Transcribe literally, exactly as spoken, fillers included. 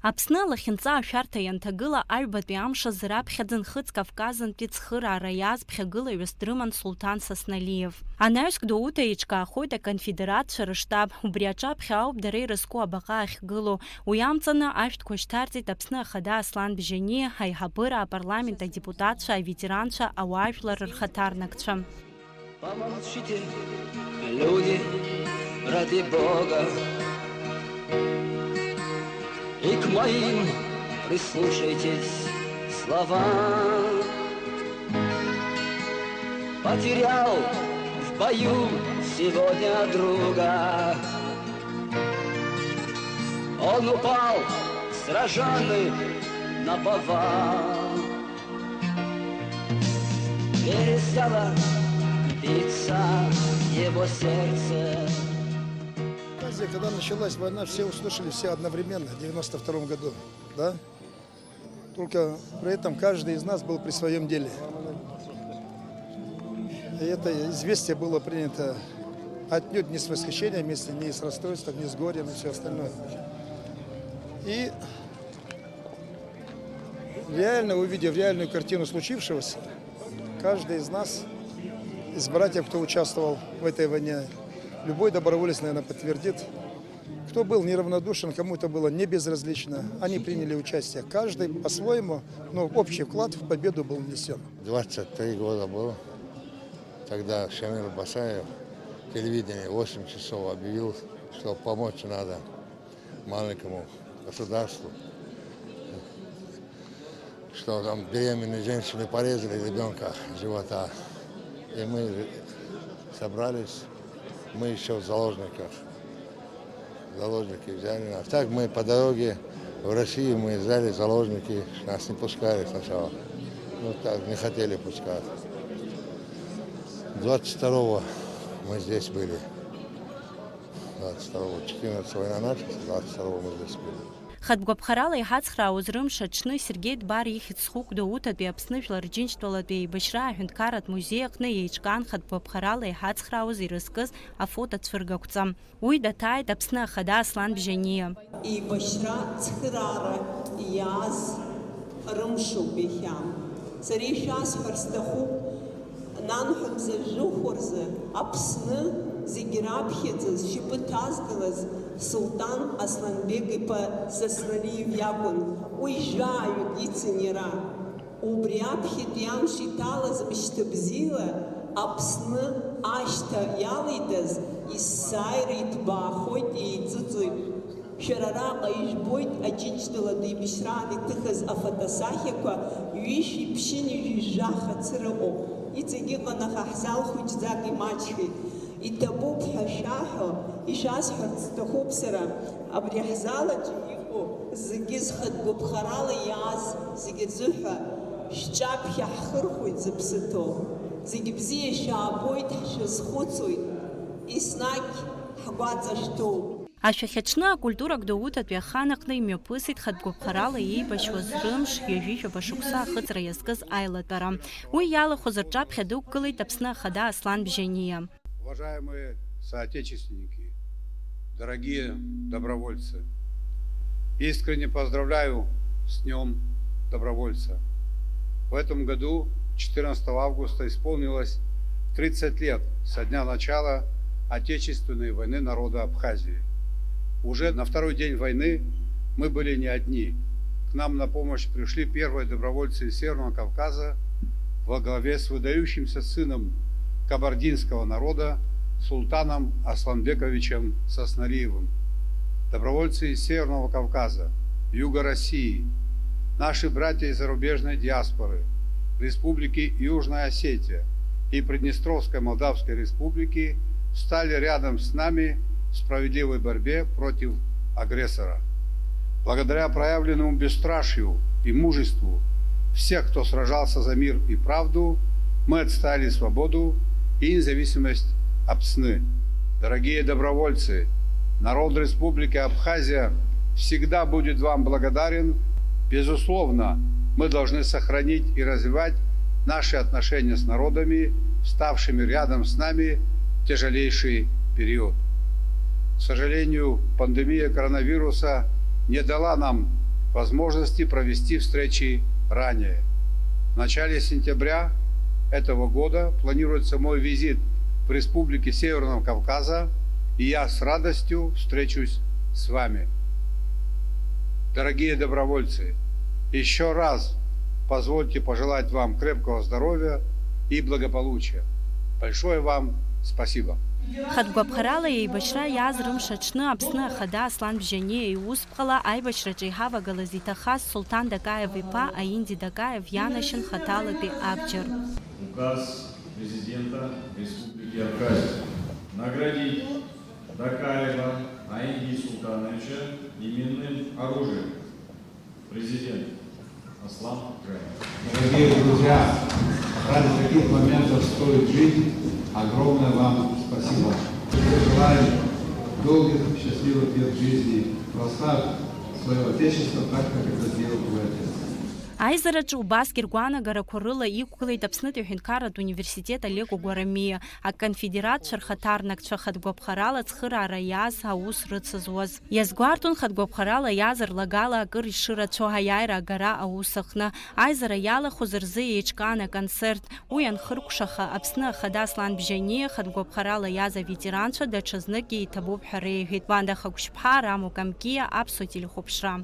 Аԥсны алахьынҵа ашәарҭа ианҭагыла, аҩбатәи амш азы раԥхьаӡа Нхыҵ Кавказынтәи цхыраара иааз ԥхьагылаҩыс дрыман Сулҭан Сасналиев. Анаҩс Гәдоуҭа еиҿкаахоит аконфедерациа рыштаб, убри аҿаԥхьа ауп дара ирызку абаҟа ахьгылоу. Уи амҵаны ашәҭқәа шьҭарҵеит Аԥсны Ахада Аслан Бжьаниа, аиҳабыра, апарламент адепутатцәа, аветеранцәа, ауаажәлар рхаҭарнакцәа. Помолчите, люди, ради Бога, и к моим прислушайтесь словам. Потерял в бою сегодня друга. Он упал, сражённый наповал. Перестало биться его сердце. Когда началась война, все услышали, все одновременно, в девяносто втором году, да? Только при этом каждый из нас был при своём деле. И это известие было принято отнюдь не с восхищением, если не с расстройством, не с горем и всё остальное. И реально увидев реальную картину случившегося, каждый из нас, из братьев, кто участвовал в этой войне, любой доброволец, наверное, подтвердит, кто был неравнодушен, кому это было не безразлично, они приняли участие. Каждый по-своему, но общий вклад в победу был внесён. Двадцать три года был, тогда Шамиль Басаев, телевидение, восемь часов объявил, что помочь надо маленькому государству, что там беременной женщине порезали ребёнка живота. И мы собрались, мы ещё в заложниках. Заложники взяли нас. Так мы по дороге в Россию, мы взяли заложники, нас не пускали сначала. Ну так, не хотели пускать. Двадцать второго мы здесь были. Двадцать второго, четырнадцатого война началась, двадцать второго мы здесь были. Хатә гәаԥхарала иҳацхраауаз рымш аҽны Сергеи Дбар ихьӡ зху Гәдоуҭатәи Аԥсны Жәлар Рџьынџьтәылатәи еибашьра аҳәынҭқарратә музеи аҟны еиҿкаан хатә гәаԥхарала иҳацхраауаз ирызкыз афотоцәыргақәҵа. Уи даҭааит Аԥсны Ахада Аслан Бжьаниа. Еибашьра цхыраара иааз рымшуп иахьа. Сара ишәасҳәар сҭахуп, нанҳәа мза жәохә рзы Аԥсны зегь раԥхьаӡа зшьапы ҭазгалаз Сулҭан Асланбег-иԥа Сасналиев иакәын, уи жәаҩык ицын иара. Убри аԥхьатәи амш иҭалаз мышьҭа бзиала Аԥсны ашьҭа иалеидаз есааира иҭбаахоит, еиҵыҵуеит. Шәара араҟа ижәбоит Аџьынџьтәылатәи еибашьраан иҭыхыз афотосахьақәа, ҩышәи ԥшьынҩажәи жәаха цыра ыҟоуп. Иҵегь ыҟан, аха ҳзал хәыҷӡак имаҷхеит. Иҭабуп ҳәа шәаҳәо, ишәасҳәарц сҭахуп сара, абри ҳзал аҿы иҟоу зегьы зхатә гәаԥхарала иааз зегьы рзыҳәа шәҿаԥхьа ҳхырхәоит зыԥсы ҭоу. Зегьы бзиа шәаабоит, ҳшәазхәыцуеит, еснагь ҳгәаҵа шәҭоуп. Ашәахьаҽны акультура Гәдоуҭатәи ахан аҟны имҩаԥысит хатә гәаԥхарала еибашьуаз рымш ҩажәи жәаба шықәса ахыҵра иазкыз аилатәара. Уи иалахәыз рҿаԥхьа дықәгылеит Аԥсны Ахада Аслан Бжьаниа. Уважаемые соотечественники, дорогие добровольцы, искренне поздравляю с Днём добровольца. В этом году, четырнадцатого августа, исполнилось тридцать лет со дня начала Отечественной войны народа Абхазии. Уже на второй день войны мы были не одни. К нам на помощь пришли первые добровольцы из Северного Кавказа во главе с выдающимся сыном кабардинского народа Султаном Асланбековичем Сасналиевым. Добровольцы из Северного Кавказа, Юга России, наши братья из зарубежной диаспоры, Республики Южная Осетия и Приднестровской Молдавской Республики встали рядом с нами в справедливой борьбе против агрессора. Благодаря проявленному бесстрашию и мужеству всех, кто сражался за мир и правду, мы отстояли свободу и независимость Апсны. Дорогие добровольцы, народ Республики Абхазия всегда будет вам благодарен. Безусловно, мы должны сохранить и развивать наши отношения с народами, вставшими рядом с нами в тяжелейший период. К сожалению, пандемия коронавируса не дала нам возможности провести встречи ранее. В начале сентября этого года планируется мой визит в республики Северного Кавказа, и я с радостью встречусь с вами. Дорогие добровольцы, еще раз позвольте пожелать вам крепкого здоровья и благополучия. Большое вам спасибо. Хатә гәаԥхарала еибашьра иааз рымш аҽны Аԥсны Ахада Аслан Бжьаниа иусԥҟала аибашьраҿы иҳавагалаз иҭахаз Сулҭан Дакаев иԥа Аинди Дакаев ианашьан хаҭалатәи абџьар. Указ президента Республики Абхазия наградить Дакаева Аинди Султановича именным оружием. Президент Аслан Джаев. Дорогие друзья, ради таких моментов стоит жить. Огромное вам спасибо. Желаю долгих, счастливых лет жизни, прославить своё Отечество так, как это сделал твой отец. Аизараҿы убасгьы ргәаанагарақәа рыла иқәгылеит Аԥснытәи аҳәынҭқарратә университет Алеко Гәарамиа, аконфедератцәа рхаҭарнакцәа хатә гәаԥхарала ацхыраара иааз аус рыцызуаз. Иазгәарҭон хатә гәаԥхарала иааз рлагала акыр ишырацәоу аиааира агара аус аҟны. Аизара иалахәыз рзы еиҿкаан аконцерт. Уи анхыркәшаха, Аԥсны Ахада Аслан Бжьаниа хатә гәаԥхарала иааз аветеранцәа даҽазныкгьы иҭабуп ҳәа реиҳәеит Ванда Хагәшьԥҳа, Рамо Камкиа, Аԥсуа телехәаԥшра.